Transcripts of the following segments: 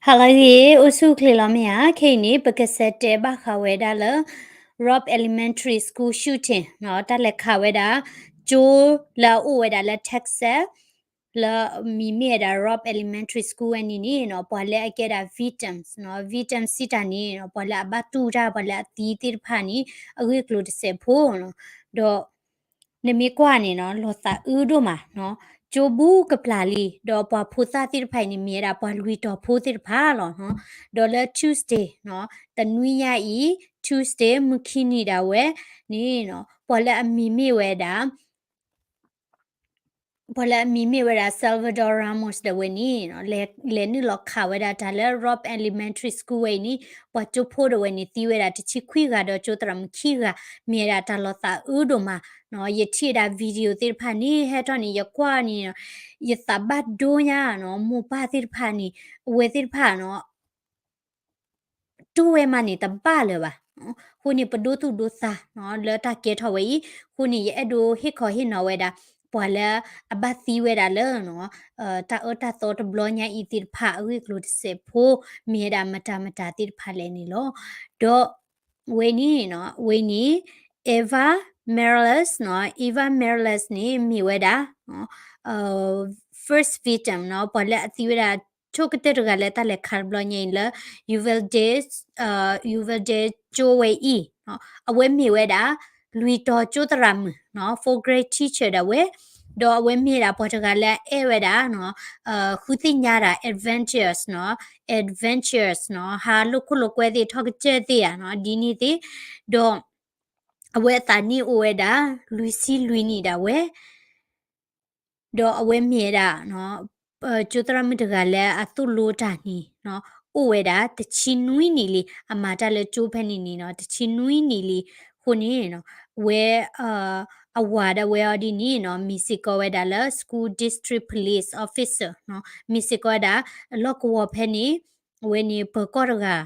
ဟါလၢအဂ့ၤ အိၣ်ဆူၣ်အိၣ်ချ့လီၤမ့ၢ်ဧါ. ခဲအံၤန့ၣ် ပကဆဲးတဲဘၣ်ဃးဝဲဒၣ်လၢ Robb Elementary School shooting နီၤ, တၢ်လဲၤခးဝဲဒၣ် ကၠိလၢအအိၣ်ဝဲဒၣ်လၢ Texas လၢမံၤမ့ၢ်ဝဲဒၣ် Robb Elementary School ဝဲန့ၣ်န့ၣ်နီၤ, ပှၤလၢအကဲဒၣ် victims နီၤ, victims စံးတၢ်န့ၣ်နီၤ, ပှၤလၢအဘၣ်တူၢ်တၢ် ပှၤလၢအသံသ့ၣ်တဖၣ်န့ၣ် အဂ့ၢ်အကျိၤတစဲးဖိနီၤ, ဒီး နမ့ၢ်ကွၢ်န့ၣ်နီၤ လီၤသးအၢဒိၣ်မးနီၤ, ကၠိဘူးကပျၢ်လံ, ဒီးပှၤဖိသၣ်သ့ၣ်တဖၣ်အံၤန့ၣ် မ့ၢ်ဝဲဒၣ်ပှၤလွံၢ်တီၤဖိသ့ၣ်တဖၣ်လီၤနီၤ. ဒီးလၢ Tuesday နီၤ, တနွံညါအံၤ Tuesday မုၢ်ခံနံၤဒၣ်ဝဲန့ၣ်နီၤ, ပှၤလၢအမံၤမ့ၢ်ဝဲဒၣ် ပှၤလၢအမံၤမ့ၢ်ဝဲဒၣ် Salvador Ramos ဒၣ်ဝဲန့ၣ်နီၤ, လဲၤ လဲၤနုာ်လီၤခးဝဲဒၣ်တၢ်လၢ Robb Elementary School ဝဲအံၤန့ၣ် ပှၤကၠိဖိဒၣ်ဝဲန့ၣ် သံဝဲဒၣ်တဆံခွံဂၤ ဒီးကၠိသရၣ်မုၣ်ခံဂၤ, မ့ၢ်ဝဲဒၣ်တၢ်လီၤသးအၢဒိၣ်မးနီၤ. ယထံၣ်ဝဲဒၣ် video သ့ၣ်တဖၣ်န့ၣ် ဟဲထီၣ်န့ၣ် ယကွၢ်န့ၣ်နီၤ, ယသးဘၣ်ဒိညါနီၤ, မိၢ်ပၢ်သ့ၣ်တဖၣ်န့ၣ် အဝဲသ့ၣ်တဖၣ်နီၤ တူၢ်ဝဲမးန့ၣ်တဘၣ်လၢၤဘၣ်. အဃိန့ၣ် ပဒိသူၣ်ဒိသးနီၤ လၢတၢ်ကဲထီၣ်ဝဲအံၤ, အဃိန့ၣ် ယအဲၣ်ဒိးဟ့ၣ်ခီဟ့ၣ်နီၤဝဲဒၣ် ပှၤလၢအဘၣ်သံဝဲဒၣ်လၢနီၤ တၢ်အၢတၢ်သီတဘျီညါအံၤသ့ၣ်တဖၣ် အဂ့ၢ်အကျိၤတစဲးဖိ မ့ၢ်ဝဲဒၣ်မတၤမတၤသ့ၣ်တဖၣ်လဲၣ်န့ၣ်လီၤ. ဒီး ဝဲန့ၣ်နီၤ ဝဲန့ၣ် Eva Miralles နီၤ, Eva Miralles န့ၣ် မ့ၢ်ဝဲဒၣ် first victim နီၤ, ပှၤလၢအသံဝဲဒၣ် ဆိကတၢၢ်တဂၤလၢတၢ်လဲၤခးတဘျီညါအံၤလၢ Uvalde, Uvalde ကၠိဝဲအံၤ, အဝဲမ့ၢ်ဝဲဒၣ် လွံၢ်တီၤကၠိသရၣ်မုၣ်နီၤ, fourth grade teacher ဒၣ်ဝဲ, ဒီးအဝဲမ့ၢ်ဒၣ်ပှၤတဂၤလၢအအဲၣ်ဝဲဒၣ်နီၤ ဃုသ့ၣ်ညါဒၣ် adventures နီၤ, adventures နီၤ, ဟးလိာ်ခိၣ်လိာ်ကွဲသ့ၣ် ထီၣ်ကစၢၢ်သ့ၣ်ဧါနီၤ, ဒ်န့ၣ်သ့ၣ်, ဒီး အဝဲအသးနံၣ်အိၣ်ဝဲဒၣ် လွံၢ်ဆံလွံၢ်နံၣ်ဒၣ်ဝဲ ဒီးအဝဲမ့ၢ်ဝဲဒၣ် ကၠိသရၣ်မုၣ်တဂၤလၢအသိၣ်လိတၢ်န့ၣ်နီၤ, အိၣ်ဝဲဒၣ်တဆံနွံနံၣ်လံ, အမၤတၢ်လၢကၠိဖဲန့ၣ်န့ၣ်နီၤ တဆံနွံနံၣ်လံ, အဃိန့ၣ် ဝဲ အဝၤဒၣ်ဝဲအီၤဒ်န့ၣ်နီၤ မ့ၢ်စ့ၢ်ကီးဝဲဒၣ်လၢ school district police officer နီၤ, မ့ၢ်စ့ၢ်ကီးဝဲဒၣ် လီၢ်ကဝီၤဖဲန့ၣ် အဝဲန့ၣ်ပၢၤကီၢ်တဂၤ,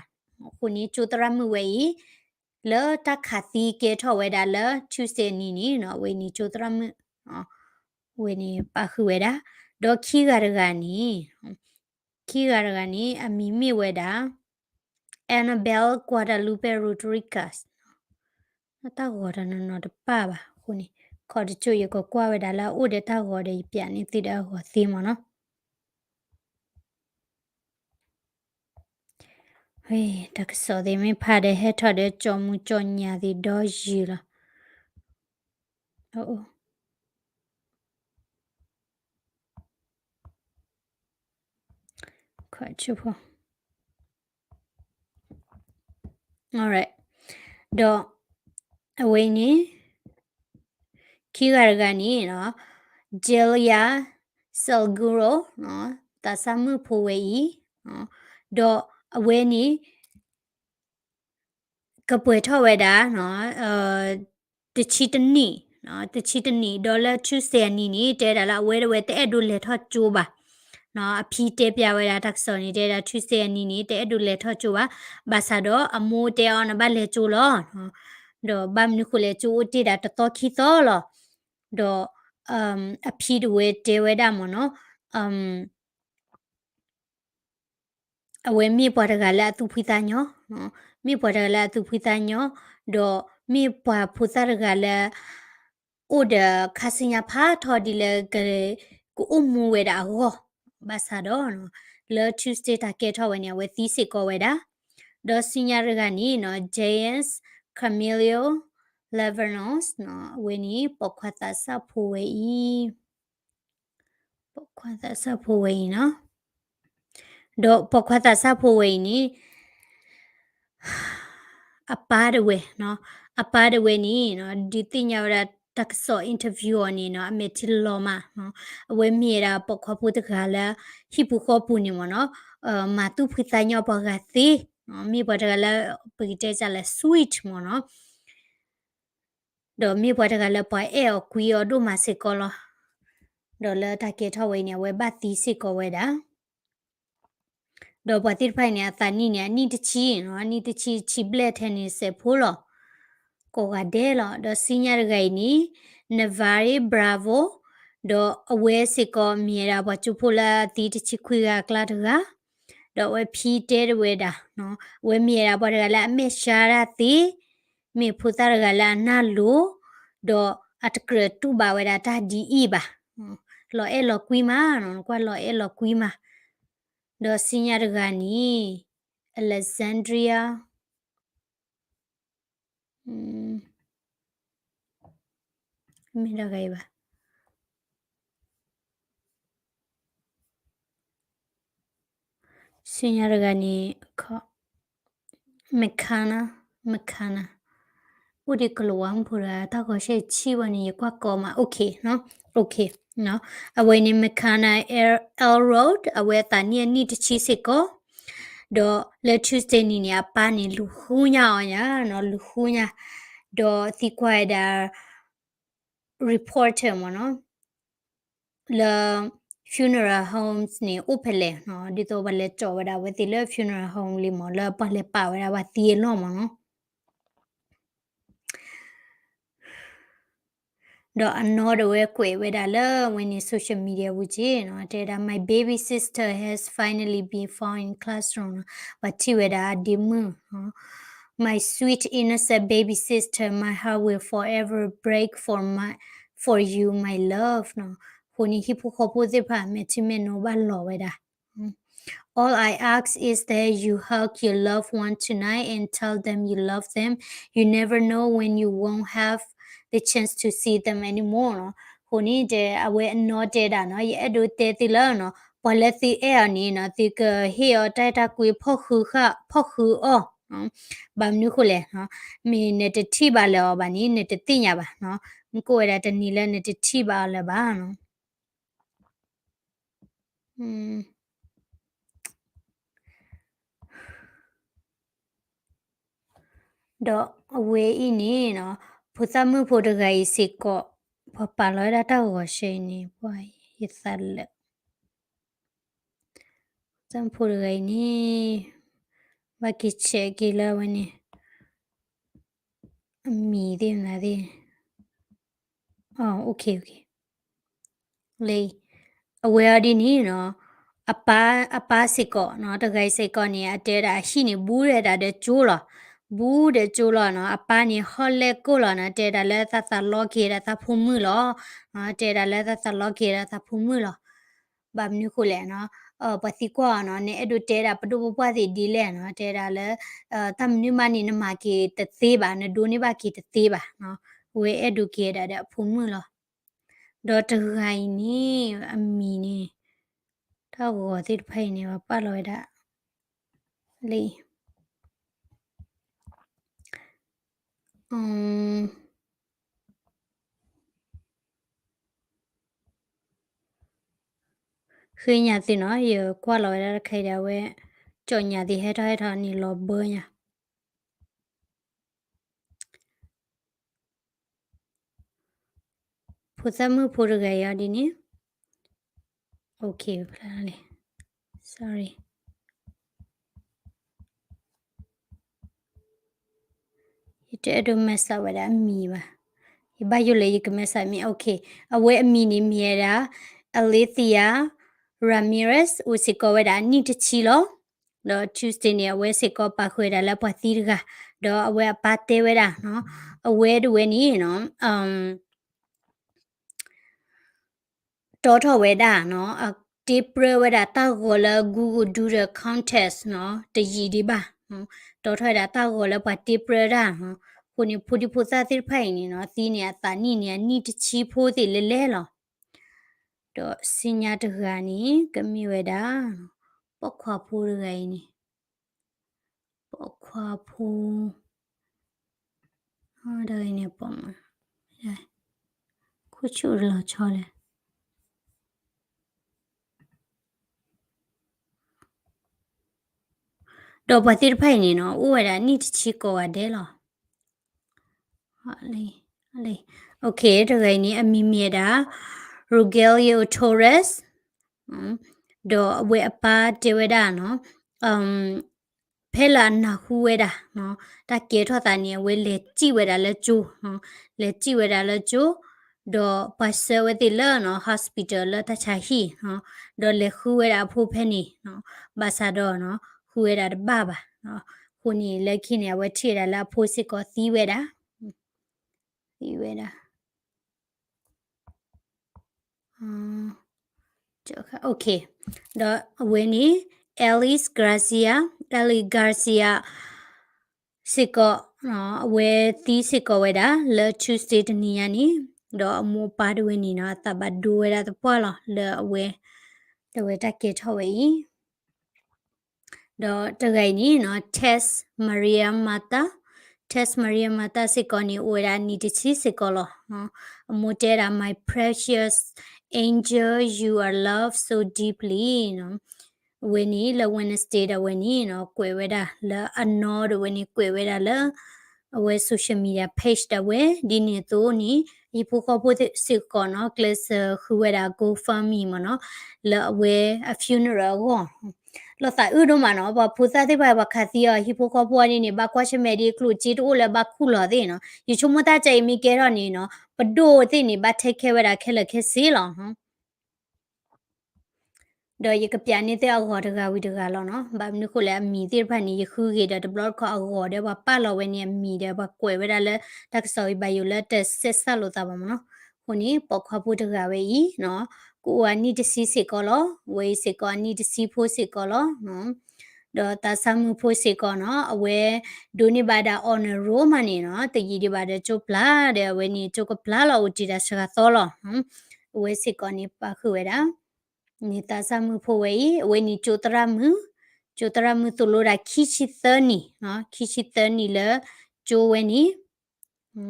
အဃိန့ၣ် ကၠိသရၣ်မုၣ်ဝဲအံၤ လၢတ၁းသံကဲထီၣ်ဝဲဒၣ်လၢ Tuesday အနံၤန့ၣ်နီၤ အဝဲန့ၣ်ကၠိသရၣ်မုၣ် ဝဲန့ၣ်ပာ်ဃုာ်ဝဲဒၣ်, ဒီးခံဂၤတဂၤန့ၣ် ခံဂၤတဂၤန့ၣ် အမံၤမ့ၢ်ဝဲဒᣣ Anabel Guadalupe Rodriguez, တၢ်ဂီၤတနီၤနီၤတပၣ်ဘၣ်အဃိန့ၣ်, ခီတစိၢ်ယကကွၢ်ဝဲဒၣ်လၢအအိၣ်ဒီးတၢ်ဂီၤဒီးယပျးန့ၢ်သုဒီးအဂီၤသ့မ့ၢ်နီၤ. တၢ်ကစီၣ်သ့ၣ်မ့ၢ်ဖးဒီး ဟဲထီၣ်ဒီးကၠီမူကၠီညၣ်သ့ၣ်ဒီယုၢ်လီၤ. ဒီးအဝဲန့ၣ် ခံဂၤတဂၤန့ၣ် Jelia Salguero သးစၢ်မုၣ်ဖိဝဲအံၤ, ဒီးအဝဲန့ၣ် ကပှဲၤထီၣ်ဝဲဒၣ် တဆံတနံၣ်, တဆံတနံၣ် ဒီးလၢ Tuesday အနံၤန့ၣ် တဲဒၣ်လၢအဝဲဒၣ်ဝဲတအဲၣ်ဒိးလဲၤထီၣ်ကၠိဘၣ်. အဖံတဲပျးဝဲဒၣ်တၢ်ကစီၣ်န့ၣ် တဲဒၣ် Tuesday အနံၤန့ၣ် တအဲၣ်ဒိးလဲၤထီၣ်ကၠိဘၣ်, ဘၣ်ဆၣ်ဒီးအမိၢ်တဲအီၤနဘၣ်လဲၤကၠိလီၤ. ဒီးဘၣ်မနုၤဃိလဲၣ် ကၠိအိၣ်တ့ၢ်ဒၣ်တသီခံသီလီၤ. ဒီး အဖံတဝဲတဲဝဲဒၣ်မ့ၢ်နီၤ အဝဲမ့ၢ်ပှၤတဂၤလၢအသူၣ်ဖှံသးညီ, မ့ၢ်ပှၤတဂၤလၢအသူၣ်ဖှံသးညီ, ဒီးမ့ၢ်ပှၤဖိသၣ်တဂၤလၢ အိၣ်ဒီးခါဆူညါဖးထီဒ်လၢ ကအိၣ်မူဝဲဒၣ်အဂီၢ်, ဘၣ်ဆၣ်ဒီး လၢ Tuesday တၢ်ကဲထီၣ်ဝဲန့ၣ် အဝဲသံစ့ၢ်ကီးဝဲဒၣ်, ဒီးဆူညါတဂၤန့ၣ် James Camilo Lavernos အဝဲန့ၣ် ပိာ်ခွါသးစၢ်ဖိဝဲအံၤ ပိာ်ခွါသးစၢ်ဖိဝဲအံၤနီၤ, ဒီးပိာ်ခွါသးစၢ်ဖိဝဲအံၤန့ၣ် အပၢ်တဝဲ, အပၢ်တဝဲန့ၣ် ဒုးသ့ၣ်ညါဝဲဒၣ်တၢ်ကစီၣ် interview အီၤန့ၣ်နီၤ အမဲာ်ထံလီၤမး, အဝဲမ့ၢ်ဝဲဒၣ်ပိာ်ခွါဖိတဂၤလၢ ဟံၣ်ပူၤဃီပူၤန့ၣ်မ့ၢ်နီၤ မၤသူၣ်ဖှံသးညီပှၤဂၤသ့, မ့ၢ်ပှၤတဂၤလၢ ပကတဲဒ်လဲၣ် sweet မ့ၢ်နီၤ ဒီးမ့ၢ်ပှၤတဂၤလၢပှၤအဲၣ်အီၤကွံအီၤဒိၣ်မးစ့ၢ်ကီးလီၤ. ဒီးလၢတၢ်ကဲထီၣ်ဝဲအံၤန့ၣ် အဝဲဘၣ်သံစ့ၢ်ကီးဝဲဒၣ်, ဒီးပှၤသ့ၣ်တဖၣ်အံၤန့ၣ် အသးနံၣ်န့ၣ် အနံၣ်တဆံ, အနံၣ်တဆံဆံဘျဲၣ်ထဲန့ၣ်စဲးဖိလီၤ. ကိးဂၤဒဲးလီၤ. ဒီးဆူညါတဂၤအံၤန့ၣ် Navarre Bravo, ဒီးအဝဲစ့ၢ်ကီးမ့ၢ်ဝဲဒၣ်ပှၤကၠိဖိလၢအသံတဆံခွံဂၤအကျါတဂၤ, ဒီးအဝဲဖံတဲတဝဲဒၣ်နီၤ, အဝဲမ့ၢ်ဝဲဒၣ်ပှၤတဂၤလၢအမဲာ်ဆှးဒၣ်သ့, မ့ၢ်ဖိသၣ်တဂၤလၢအနၢ်လိၤ, ဒီးအတကြၢးတူၢ်ဘၣ်ဝဲဒၣ်တၢ်ဒ်အံၤဘၣ်. လီၤအဲၣ်လီၤကွံမးနီၤ, ကွၢ်လီၤအဲၣ်လီၤကွံမး. ဒီးဆူညါတဂၤန့ၣ် Alexandria မ့ၢ်တဂၤအံၤဘၣ်. ဆူညါတဂၤန့ၣ် Makana, Makana, အိၣ်ဒံးကလၤဝါမုၣ်ဖိတဂၤ တၢ်ဂီၤရှဲဆံးဝဲန့ၣ် ယကွၢ်ကိးမး, OK နီၤ, OK နီၤ. အဝဲန့ၣ် Makana Elrod အဝဲအသးနံၣ်အနံၣ်တဆံစ့ၢ်ကီး, ဒီးလၢ Tuesday နံၤန့ၣ် အပၢ်န့ၣ်လူၤဃုညါအီၤညါနီၤ, လူၤဃုညါ, ဒီးသံကွၢ်ဝဲဒၣ် reporter မ့ၢ်နီၤ, လၢ funeral homes န့ၣ် အိၣ်ဖဲလဲၣ်နီၤ, ဒ်သိးပှၤလဲၤကၠီၤဝဲဒၣ်အဝဲသ့ၣ်လၢ funeral home လံမ့ၢ်, လၢပှၤလဲၤပာ်ဝဲဒၣ်ပှၤသံအလီၢ်မ့ၢ်နီၤ. ဒီးအနီၢ်ဒီးဝဲကွဲးဝဲဒၣ်လၢဝဲန့ၣ် social media ပူၤက့နီၤ, တဲဒၣ် My baby sister has finally been found in classroom နီၤ, ပှၤထံၣ်ဝဲဒၣ်အဒ့မုၣ်နီၤ, My sweet innocent baby sister, my heart will forever break for my, for you, my love နီၤ. အဃိန့ၣ် ဟံၣ်ဖိဃီဖိသ့ၣ်တဖၣ် မဲာ်ထံမဲာ်နိဘၣ်လီၤဝဲဒၣ် All I ask is that you hug your loved one tonight and tell them you love them. You never know when you won't have the chance to see them anymore နီၤ. အဃိန့ၣ် တဲအဝဲအနီၢ်တဲဒၣ်နီၤ, ယအဲၣ်ဒိးတဲသုလၢနီၤ, ပှၤလၢသုအဲၣ်အီၤန့ၣ်နီၤ, သုကဟ့ၣ်အီၤတၢ်အဲၣ်တၢ်ကွံ ဖီၣ်ဃုအီၣ်, ဘၣ်မနုၤဃိလဲၣ်, မ့ၢ်နတထံၣ်ဘၣ်လၢၤအီၤဘၣ်န့ၣ် နတသ့ၣ်ညါဘၣ်နီၤ, မ့ၢ်ကအိၣ်ဝဲဒၣ်တနံၤလၢနတထံၣ်ဘၣ်အီၤလၢၤဘၣ်နီၤ. ဒီးအဝဲအံၤန့ၣ်နီၤ, ဖိသၣ်မုၣ်ဖိတဂၤအံၤစ့ၢ်ကီး, ပှၤပာ်လီၤဝဲဒၣ်တၢ်ဂီၤရှဲအံၤန့ၣ် ပှၤယသးလၢာ်, ဖိသၣ်မုၣ်ဖိတဂၤအံၤန့ၣ်, ဘၣ်က့ၤဆဲးက့ၤလၢအဝဲန့ၣ် အမံၤသ့ၣ်မနုၤသ့ၣ်, လၢ အဝဲအီၤဒ်န့ၣ်နီၤ, အပၢ်, အပၢ်စ့ၢ်ကီးနီၤ, တဂၤအံၤစ့ၢ်ကီးန့ၣ် အတဲဒၣ်အဟံၣ်န့ၣ် ဘူးဒဲးဒၣ်ဒီးကၠိလီၤ, ဘူးဒီးကၠိလီၤနီၤ, အပၢ်န့ၣ်ဟီၣ်လဲၢ်ကိၢ်လီၤနီၤ, တဲဒၣ်လၢသးသးလီက့ၤဒၣ်သးဖိမုၣ်လီၤ, တဲဒၣ်လၢသးသးလီက့ၤဒၣ်သးဖိမုၣ်လီၤ. ဘၣ်မနုၤဃိလဲၣ်နီၤ, ပှၤသံကွၢ်အီၤနီၤ, နအဲၣ်ဒိးတဲဒၣ်ပဒိၣ်ပပှၢ်သ့ၣ်ဒ်လဲၣ်နီၤ, တဲဒၣ်လၢ တၢ်မနုၤမးန့ၣ် နမၤက့ၤတသ့ဘၣ်, နဒိးန့ၢ်ဘၣ်က့ၤတသ့ဘၣ်နီၤ, အဝဲအဲၣ်ဒိးက့ၤဒၣ်ဒီးအဖိမုၣ်လီၤ. ဒီးတဂၤအံၤန့ၣ် အမံၤန့ၣ်, တၢ်ဂီၤသ့ၣ်တဖၣ်အံၤန့ၣ် ပှၤပာ်လီၤဝဲဒၣ် လၢ ဃ့ညါသုနီၤ, ယကွၢ်လီၤဝဲဒၣ်တခါအံၤဒီး အဝဲ ကၠီၣ်ညါသ့ၣ်ဟဲထီၣ်ဟဲထီၣ်န့ၣ်လီၤဘၢညါ. ဖိသၣ်မုၣ်ဖိတဂၤအံၤဒ်န့ၣ်, OK, ဖျါလံ, sorry. ယတအဲၣ်ဒိး mess up ဝဲဒၣ်အမံၤဘၣ်. ယဘၣ်ယိၣ်လၢယက mess up မံၤ, OK. အဝဲအမံၤန့ၣ်မ့ၢ်ဝဲဒၣ် Alethea Ramirez, အိၣ်စ့ၢ်ကီးဝဲဒၣ်အနံၣ်တဆံလီၤ. ဒီး Tuesday န့ၣ် အဝဲစ့ၢ်ကီးပာ်ဃုာ်ဝဲဒၣ်လၢပှၤသံတဂၤ, ဒီးအဝဲအပၢ်တဲဝဲဒၣ်နီၤ, အဝဲတဝဲန့ၣ်နီၤ, တီထီၣ်ဝဲဒၣ်နီၤ, အတ့ပြၢဝဲဒၣ်တၢ်ဂီၤလၢ Google Doodle contest နီၤ, တယံာ်ဒံးဘၣ်, တီထီၣ်ဝဲဒၣ်တၢ်ဂီၤလၢပှၤတ့ပြၢတၢ်နီၤ. အဃိန့ၣ် ဖိဒံဖိသၣ်သ့ၣ်တဖၣ်အံၤန့ၣ်နီၤ, သံန့ၣ်အသးနံၣ်န့ၣ် အနံၣ်တဆံဖိသ့ၣ်လဲၣ်လဲၣ်လီၤ. ဒီးဆူညါတဂၤန့ၣ် ကမ့ၢ်ဝဲဒၣ် ပိာ်ခွါဖိတဂၤအံၤန့ၣ်, ပိာ်ခွါဖိ, တဂၤအံၤန့ၣ်ပိာ်မး, ခိၣ်ဆူၣ်တလီၤဆီလဲၣ်. ဒီးပှၤသ့ၣ်တဖၣ်အံၤန့ၣ်နီၤ, အိၣ်ဝဲဒၣ်နံၣ်တဆံကိးဂၤဒဲးလီၤ. OK, တဂၤအံၤန့ၣ် အမံၤမ့ၢ်ဝဲဒၣ် Rogelio Torres, ဒီးအဝဲအပၢ်တဲဝဲဒၣ်နီၤ, ဖဲလၢအနၢ်ဟူဝဲဒၣ်နီၤ, တၢ်ကဲထီၣ်သးန့ၣ် အဝဲလဲၤစံၣ်ဝဲဒၣ်လၢကၠိ, လဲၤစံၣ်ဝဲဒၣ်လၢကၠိ, ဒီးပှၤဆှၢဝဲသ့ၣ်လၢနီၤ hospital လၢတၢ်ဆါဟံၣ်နီၤ, ဒီးလဲၤဃုဝဲဒၣ်အဖိဖဲန့ၣ်နီၤ, ဘၣ်ဆၣ်ဒီးနီၤ ဃုဝဲဒၣ်တဘၣ်ဘၣ်နီၤ, အဃိန့ၣ်လၢခံန့ၣ် အဝဲထံၣ်ဝဲဒၣ်လၢအဖိစ့ၢ်ကီးသံဝဲဒၣ်, သံဝဲဒၣ် ဒီးအဝဲန့ၣ် Alice Garcia, Alice Garcia စ့ၢ်ကီး အဝဲသံစ့ၢ်ကီးဝဲဒၣ်လၢ Tuesday တနံၤညါန့ၣ်, ဒီးအမိၢ်အပၢ်တဝဲန့ၣ်နီၤ အသးဘၣ်ဒိဝဲဒၣ်သပှၢ်လီၤ လၢအဝဲ တဝဲတၢ်ကဲထီၣ်ဝဲအံၤ ဒီးတဂၤအံၤန့ၣ်နီၤ Tess Maria Mata, Tess Maria Mata စ့ၢ်ကီးန့ၣ် အိၣ်ဝဲဒၣ်နံၣ်တဆံစ့ၢ်ကီးလီၤ. အမိၢ်တဲဒၣ် My precious angel, you are loved so deeply နီၤ, အဝဲန့ၣ်လၢ Wednesday ဒၣ်ဝဲန့ၣ်နီၤ ကွဲးဝဲဒၣ်လၢအနီၢ်ဒၣ်ဝဲန့ၣ် ကွဲးဝဲဒၣ်လၢ အဝဲ social media page ဒၣ်ဝဲ ဒ်န့ၣ်အသိးန့ၣ် ဟံၣ်ဖိဃီဖိစ့ၢ်ကီးနီၤ ကျဲးစၢးဃုဝဲဒၣ် GoFundMe မ့ၢ်နီၤ လၢအဝဲအ funeral အဂီၢ် လီၤသးအုးဒိၣ်မးနီၤ ပှၤဖိသၣ်သ့ၣ်တဖၣ်ပှၤခးသံအီၤ ဟံၣ်ဖိဃီဖိအီၤဒ်န့ၣ် ဘၣ်ကွၢ်ဆၢၣ်မဲာ်ဒ်ကျိၣ်စ့တအိၣ်လၢဘၣ်ခူၣ်လီၤသ့ၣ်နီၤ ယဆိကမိၣ်တၢ်ကဲအံၤမ့ၢ်ကဲထီၣ်န့ၣ်နီၤ ပဒိၣ်သ့ၣ်န့ၣ် ဘၣ်ထဲခဲဝဲဒၣ်ခဲလၢာ်ခဲဆ့လီၤ ဒီးယကပျးန့ၢ်သ့ၣ်အဂီၤတဂၤဝံၤတဂၤလီၤနီၤ ဘၣ်မနုၤဃိလဲၣ်အမံၤသ့ၣ်တဖၣ်န့ၣ် ယဃုဂ့ၤဒီးတဘျီတခီၣ်အဂီၤဒီးပှၤပာ်လီၤဝဲန့ၣ်အမံၤဒီးပှၤကွဲးဝဲဒၣ်လၢ တၢ်ကစီၣ်အံၤဘၣ်ယိၣ်လၢတဆဲးစၢ်လိာ်သးဘၣ်မ့ၢ်နီၤ အဃိန့ၣ် ပိာ်ခွါဖိတဂၤဝဲအံၤနီၤ ကအိၣ်အနံၣ်တဆံစ့ၢ်ကီးလီၤ ဝဲအံၤစ့ၢ်ကီးအနံၣ်တဆံဖိစ့ၢ်ကီးလီၤ ဒီးသးစၢ်မုၣ်ဖိစ့ၢ်ကီးနီၤ အဝဲဒိးန့ၢ်ဘၣ်ဒၣ် honor roll မးန့ၣ်နီၤ တယံာ်ဒံးဘၣ်ဒီးကၠိပျၢ်ဒီးအဝဲန့ၣ်ကၠိကပျၢ်လီၤအိၣ်တ့ၢ်ဒၣ်စှၤသီလီၤ အဝဲစ့ၢ်ကီးန့ၣ်ပာ်ဃုာ်ဝဲဒၣ် န့ၣ်သးစၢ်မုၣ်ဖိဝဲအံၤ အဝဲန့ၣ်ကၠိသရၣ်မုၣ် ကၠိသရၣ်မုၣ်သိၣ်လိဒၣ်ခံဆံသၢနံၣ် ခံဆံသၢနံၣ်လၢကၠိဝဲန့ၣ်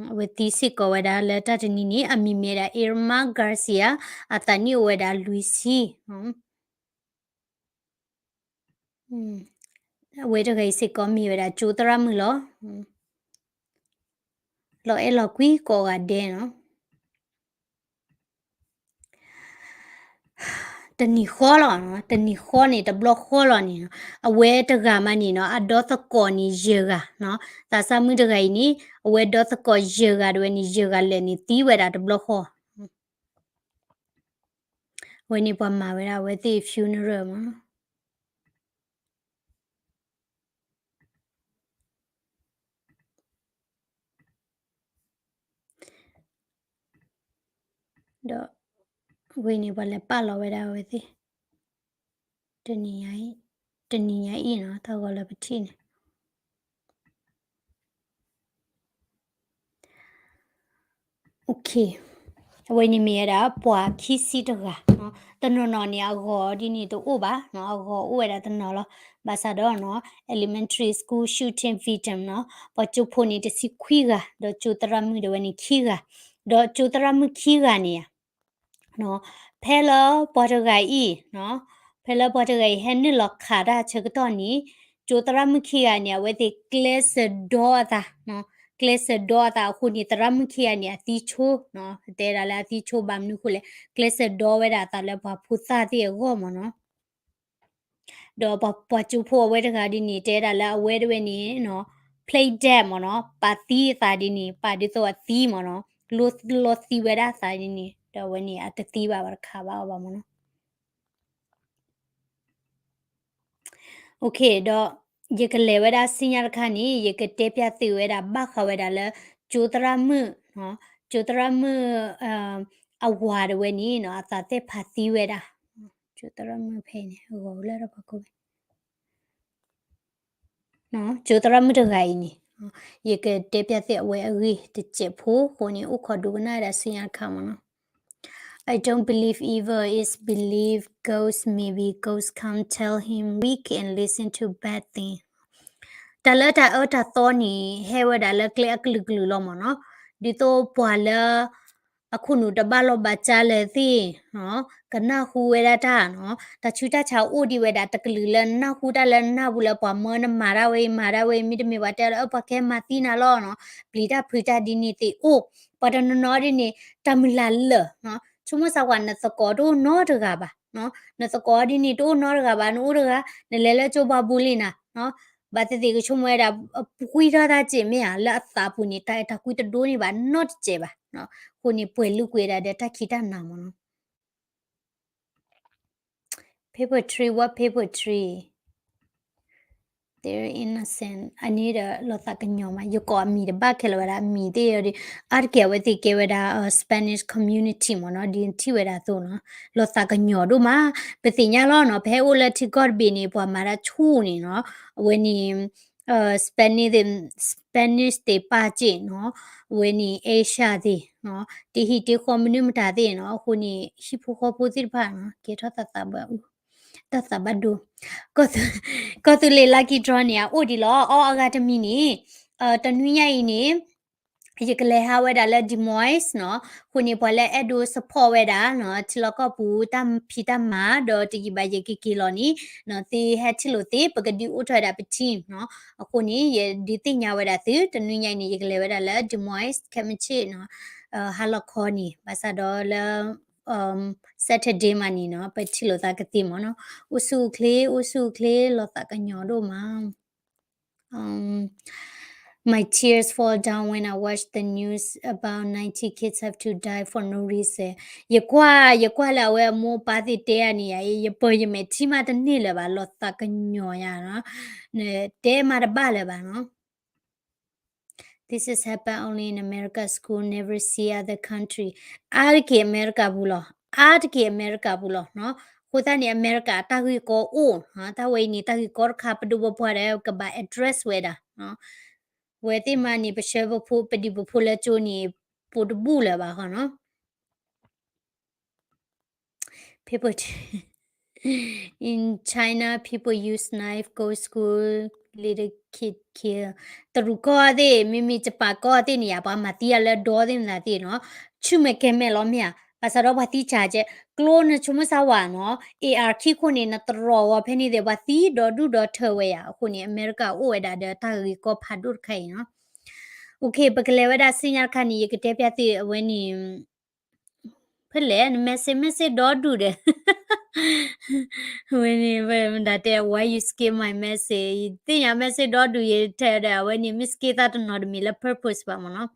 အဝဲသံစ့ၢ်ကီးဝဲဒၣ်လၢတၢ်တနံၤန့ၣ် အမံၤမ့ၢ်ဝဲဒၣ် Irma Garcia အသးနံၣ်အိၣ်ဝဲဒၣ်လွံၢ်ဆံ အဝဲတဂၤအံၤစ့ၢ်ကီးမ့ၢ်ဝဲဒၣ်ကၠိသရၣ်မုၣ်လီၤ. လီၤအဲၣ်လီၤကွံကိးဂၤဒဲးနီၤ. တနံၤဃီလီၤ, တနံၤဃီန့ၣ် တဘျီဃီလီၤန့ၣ်, အဝဲတဂၤမးန့ၣ်နီၤ အဒီသကိးန့ၣ်ယဲၢ်ဂၤ, သးစၢ်မုၣ်တဂၤအံၤန့ၣ် အဝဲဒီသကိးယဲၢ်ဂၤတဝဲန့ၣ် ယဲၢ်ဂၤလၢာ်န့ၣ်သံဝဲဒၣ်တဘျီဃီ. အဝဲန့ၣ်ပှၤမၤဝဲဒၣ်အဝဲသ့ၣ် funeral မး ဒီးဝဲန့ၣ်ပှၤလဲၤပာ်လီၤဝဲဒၣ်အဝဲသ့ၣ် တနံၤညါအံၤနီၤ တၢ်ဂီၤလၢပထံၣ်န့ၣ် အဝဲန့ၣ်မ့ၢ်ဝဲဒၣ်ပှၤခံဆံတဂၤ, တနီၤနီၤန့ၣ် အဂီၤဒ်န့ၣ်တအိၣ်ဘၣ်, အဂီၤအိၣ်ဝဲဒၣ်တနီၤလီၤ. ဘၣ်ဆၣ်ဒီး elementary school shooting victim နီၤ ပှၤကၠိဖိန့ၣ်တဆံခွံဂၤ, ဒီးကၠိသရၣ်မုၣ်ဒၣ်ဝဲန့ၣ်ခံဂၤ, ဒီးကၠိသရၣ်မုၣ်ခံဂၤန့ၣ် ဖဲလၢပှၤတဂၤအံၤ, ဖဲလၢပှၤတဂၤအံၤဟဲနုာ်လီၤခးတၢ်ဆၢကတီၢ်န့ၣ်, ကၠိသရၣ်မုၣ်ခံဂၤန့ၣ် အဝဲသ့ၣ်ကျဲးစၢးဒီအသး, ကျဲးစၢးဒီအသးအဃိန့ၣ် သရၣ်မုၣ်ခံဂၤန့ၣ် အသံဆိ, တဲဒၣ်လၢအသံဆိဘၣ်မနုၤဃိလဲၣ်, ကျဲးစၢးဒီဝဲဒၣ်အသးလၢပှၤဖိသၣ်သ့ၣ်အဂီၢ်မးနီၤ. ဒီးပှၤကၠိဖိအဝဲတဂၤဒ်န့ၣ် တဲဒၣ်လၢအဝဲတဝဲန့ၣ် play dead မးနီၤ, ပာ်သံအသးဒ်န့ၣ်, ပာ်ဒ်သိးအသံမးနီၤ, လီသံဝဲဒၣ်အသးဒ်န့ၣ်, ဒီးအဝဲန့ၣ် အတသံဘၣ် ပှၤတခးဘၣ်အီၤဘၣ်မးနီၤ. ဒီးယကလဲၤဝဲဒၣ်ဆူညါတခါန့ၣ် ယကတဲပျးသုးဝဲဒၣ် ဘၣ်ဃးဝဲဒၣ်လၢ ကၠိသရၣ်မုၣ်, ကၠိသရၣ်မုၣ် အဝၤတဝဲန့ၣ်နီၤ အသးသ့ၣ်ဖးသံဝဲဒၣ်, ကၠိသရၣ်မုၣ်ဖဲန့ၣ် အဂီၤလၢပှၤကိးဝဲ ကၠိသရၣ်မုၣ်တဂၤအံၤန့ၣ်, ယကတဲပျးသုးအဝဲအဂ့ၢ်တစဲးဖိအဃိန့ၣ် အိၣ်ခိးဒိကနၣ်ဝဲဒၣ်ဆူညါတခါမးနီၤ. I don't believe evil is believe ghost, maybe ghost come tell him weak and listen to bad thing. တၢ်လၢတၢ်အၢတၢ်သီန့ၣ် ဟဲဝဲဒၣ်လၢကျဲအကလုာ်ကလုာ်လီၤမးနီၤ, ဒ်သိးပှၤလၢ အခိၣ်နူာ်တဘၣ်လီၢ်ဘၣ်စၢ်လၢၤသ့ၣ်, ကနၢ်ဟူဝဲဒၣ်တၢ်နီၤ, တၢ်ဆူးတၢ်ဆါအိၣ်ဒံးဝဲဒၣ်တကလုာ်လၢနၢ်ဟူတၢ်လၢနၢ်ပူၤလၢပှၤမၢနမၤတၢ်ဝဲအံၤ မၤတၢ်ဝဲအံၤ မ့တမ့ၢ်ပှၤတဲလၢအၢ ပှၤကဟဲမၤသံနၤလီၤနီၤ, ပျံၤတၢ်ဖုးတၢ်ဒ်န့ၣ်သ့ၣ်အိၣ်, ပှၤတနီၤနီၤဒ်န့ၣ် တၢ်မုၢ်လၢ်လၢာ်, ဆိကမိၣ်စၢ်ကွၢ်နသကိးတအိၣ်နီတဂၤဘၣ်, နသကိးဒ်န့ၣ်တအိၣ်နီတဂၤဘၣ် နအိၣ်တဂၤ, နလဲၤလၢကၠိဘၣ်ဘူလံနၤ ဘၣ်သ့ၣ်သ့ၣ်ကဆိကမိၣ်ဝဲဒၣ် ပှံထီၣ်တၢ်စ့ၢ်မ့ၢ်ဧါ လၢအသးပူၤန့ၣ် တၢ်အဲၣ်တၢ်ကွံတဒိးန့ၢ်ဘၣ်နီတစဲးဘၣ်. အဃိန့ၣ် ပှဲၤလုာ်ကွံာ်ဒၣ်ဒီးတၢ်ခံးတၢ်နၤမ့ၢ်နီၤ. Paper three, what paper three? They're innocent. အန့ၣ်ဒီးလီၤသးကညီၤမး, ယကိးအမံၤတဘၣ်ခဲလၢာ်ဝဲဒၣ် အမံၤသ့ၣ်ဒီး အါတက့ၢ်အဝဲသ့ၣ်ကဲဝဲဒၣ် Spanish community မ့ၢ်နီၤ, ဒ်ထံၣ်ဝဲဒၣ်အသိးနီၤ, လီၤသးကညီၤဒိၣ်မး. ပသ့ၣ်ညါလီၤနီၤ, ပဟဲအိၣ်လၢထံကီၢ်တဘ့ၣ်န့ၣ် ပှၤမၤတၢ်ဆူၣ်န့ၣ်နီၤ, အဝဲန့ၣ် Spanish, Spanish သ့ၣ်ပာ်က့ၢ်နီၤ, အဝဲန့ၣ် Asia သ့ၣ်နီၤ, တဟံၣ်တဃီမနုၤမတၤသ့ၣ်နီၤ, အဃိန့ၣ် ဟံၣ်ဖိဃီဖိသ့ၣ်တဖၣ်နီၤ ကဲထီၣ်တၢ်သးဘၣ်အူ, တၢ်သးဘၣ်ဒိ, ကီၢ်သူလ့ၤ lucky draw န့ၣ် အအိၣ်ဒံးလီၤ, အီအဂၤတမံၤန့ၣ်, တနွံညါအံၤန့ၣ် ယကလဲၤဟးဝဲဒၣ်လၢ Des Moines နီၤ, အဃိန့ၣ် ပှၤလၢအဲၣ်ဒိး support ဝဲဒၣ်နီၤ, ထံလီၢ်ကီၢ်ပူၤတၢ်ဖံးတၢ်မၤ ဒီးတယံာ်ဘၣ်ယဲၢ်က့ၤက့ၤလီၤန့ၣ်နီၤ, သုဟဲထံၣ်လိာ်သ့, ပကဒုးအိၣ်ထီၣ်ဝဲဒၣ်ပ team နီၤ, အဃိန့ၣ် ယဒုးသ့ၣ်ညါဝဲဒၣ်သု, တနွံညါအံၤန့ၣ် ယကလဲၤဝဲဒၣ်လၢ Des Moines ခဲမုၢ်ဆ့ၣ်နီၤ, ဟါလီၤခီန့ၣ် ဘၣ်ဆၣ်ဒီးလၢ Saturday မးန့ၣ်နီၤ ပထံၣ်လိာ်သးကသ့မ့ၢ်နီၤ, အိၣ်ဆူၣ်အိၣ်ချ့ အိၣ်ဆူၣ်အိၣ်ချ့ လီၤသးကညီၤဒိၣ်မး. Um, my tears fall down when I watch the news about ninety kids have to die for no reason. ယကွၢ်, ယကွၢ်လၢအဝဲအမိၢ်အပၢ်သ့ၣ် တဲအါန့ၢ်ယၤအံၤ, ယပၢၤယမဲာ်ထံမးတန့ၢ်လၢၤဘၣ်, လီၤသးကညီၤယၤနီၤ, တဲမးတဘၣ်လၢၤဘၣ်နီၤ. This is happen only in America school, never see other country. အါတက့ၢ်အမဲရကၤပူၤလီၤ, အါတက့ၢ်အမဲရကၤပူၤလီၤနီၤ, အဃိသတးန့ၣ် အမဲရကၤတၢ်ဂ့ၢ်ကီအိၣ်, တၢ်ဝဲအံၤန့ၣ် တၢ်ဂ့ၢ်ကီတခါ ပဒိၣ်ပပှၢ်ဒီးကဘၣ် address ဝဲဒၣ်, ဝဲသ့ၣ်မးန့ၣ် ပဆှၢပဖိ ပဒံၣ်ပဖိလၢကၠိန့ၣ် ပိာ်တဘူၣ်လၢၤဘၣ်ဃီနီၤ. People, in China, people use knife, go school, little kid kill. တရူးကီၢ်သ့ၣ် မ့မ့ၢ် Japan ကီၢ်သ့ၣ်န့ၣ်ယါ ပှၤမၤသံယၤလၢဒီသ့ၣ်မနုၤသ့ၣ်နီၤ, ဆူၣ်မဲာ်ကဲၤမဲာ်လီၤမ့ၢ်ဧါ, ဘၣ်ဆၣ်ဒီးပှၤသံစှၤကဲး, ကျိနဆိကမိၣ်စၢ်ဝဲနီၤ, AR ခံခိၣ်န့ၣ် နတရီၤဂီၤဖဲန့ၣ်သ့ၣ် ပှၤသံဒီဒူၣ်ဒီထၢဝဲယါ, အဃိန့ၣ် အမဲရကၤအိၣ်ဝဲဒၣ်ဒီးတၢ်ဂ့ၢ်ကီဖးဒိၣ်တခါအံၤနီၤ. Okay, ပကလဲၤဝဲဒၣ်ဆူညါတခါန့ၣ် ယကတဲပျၢ်သုအဝဲန့ၣ် ဖဲလဲၣ် န message message ဒီဒူၣ်ဒီး ဝဲန့ၣ် မတၤတဲ why you skip my message, ယသ့ၣ်ညါ message ဒီဒူၣ် ယထဲဒီး အဝဲန့ၣ် မ့ၢ် skip သးတနီၤတမံၤလၢ purpose ဘၣ်မ့ၢ်နီၤ.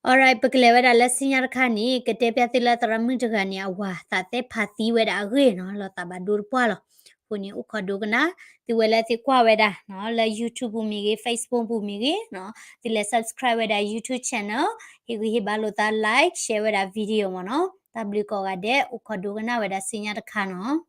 Alright, ပကလဲၤဝဲဒၣ်လၢဆူညါတခါန့ၣ် ကတဲပျၢ်သုလၢသရၣ်မုၣ်တဂၤန့ၣ် အဝၤသးသဲဖးသံဝဲဒၣ်အဂ့ၢ်နီၤ, လီၤသးဘၣ်ဒိတပှၢ်လီၤ. အဃိန့ၣ် အိၣ်ခိးဒိကနၣ်, သုဝဲလၢသုကွၢ်ဝဲဒၣ် လၢ YouTube ပူၤမ့ၢ်ဂ့ၤ, Facebook ပူၤမ့ၢ်ဂ့ၤ, သုလဲၤ subscribe ဝဲဒၣ် YouTube channel, ဟ့ၣ်ဂံၢ်ဟ့ၣ်ဘါလိာ်သး like, share ဝဲဒၣ် video မ့ၢ်နီၤ. တၢ်ဘျုးကိးဂၤဒဲး, အိၣ်ခိးဒိကနၣ်ဝဲဒၣ်ဆူညါတခါနီၤ.